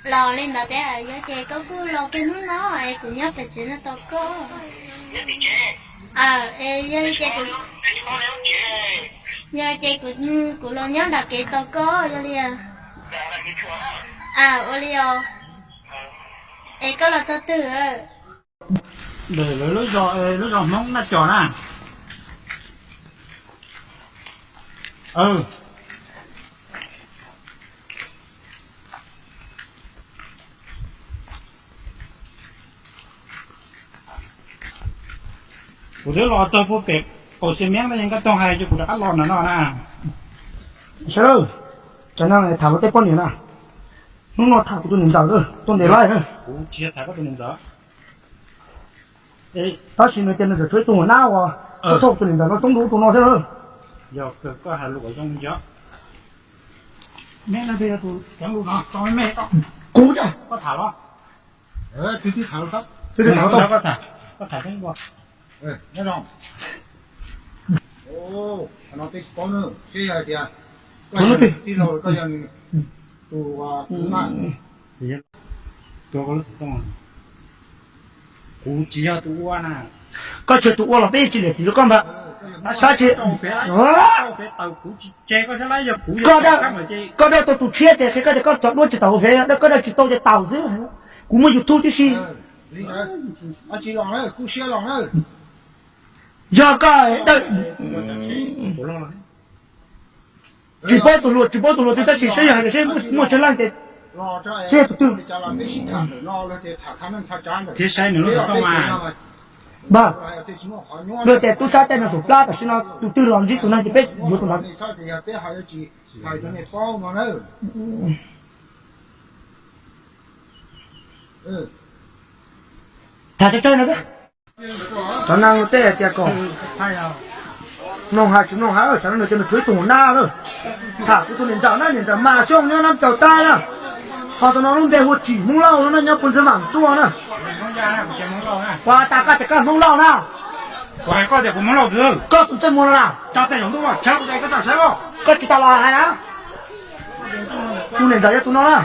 Los li ntawd tiag, yog ces koj kuj los kiag hnub no es kuv nyob pem tsev no tos koj. Aw, es yog li ces kuv, yog ces kuv, kuv los nyob nram kev tos koj yog li. Aw, ua li os. Es koj los txog twg? Lawv lub zos, lub zos Hmoob Naj Cos na. Kuv twb los txog puag pem kaum xya miab ntag, yog koj toog hais ces kuv rov qab los no no na. Sawv daws, cov neeg tham luag tej poj niam na, hnub no tham kuv tus niam ntxawm tuaj ntes laib na. Kuv tsis yog tham koj tus niam ntxawm. Tab sis nws tias nws tseem tshuav ib tug hua nab uas thauj tus niam ntxawm no coob dua tus no thiab na. Yog kawg koj hais lus kom zoo yog. Kuv, koj tham los? Koj tham, koj tham. No tsis paub na, seb yog tias koj yog tij laug, koj yog tus ua na. Kuv tsis yog tus ua na. Koj tsis yog tus ua los peb tsis liam txim rau koj npawg. Tab sis koj dawj tau tus tshiab ces qhia koj tias koj cov duab tsis tau hauv fev, koj dawj tsis tau ces tau xwb. Kuv muaj YouTube tib si. Yog koj dawj, tsis paub tus hluas, tsis paub tus hluas twg tab sis saib yog hais tias seb muaj tsawg leej ces seb yog tus twg. Thiab saib nws lub xov tooj mas. Npawg, luag tias tub sab tej no tsum plab, tam sim no tus twg los ntsib tus neeg ces peb yuav tus ntawd. Tham tsawg tsawg no xwb. Cov neeg tej hais tias kom mloog hais tsis mloog hais, cov neeg tias nws tshuav ib tug hua nab na. Tham kuv tus niam ntxawm na, niam ntxawm Mas Xyooj nyob Nab Caus Taib na. Ho tus no lub npe hu ua Tsim Hmoob Lauj no na, nyob puag ntxhw Vam Tuaj na. Ua tas koj tias koj Hmoob Lauj na. Koj tus ntsej muag no na. Koj tsis tas los hais na. Tus niam ntxawm yog tus no na.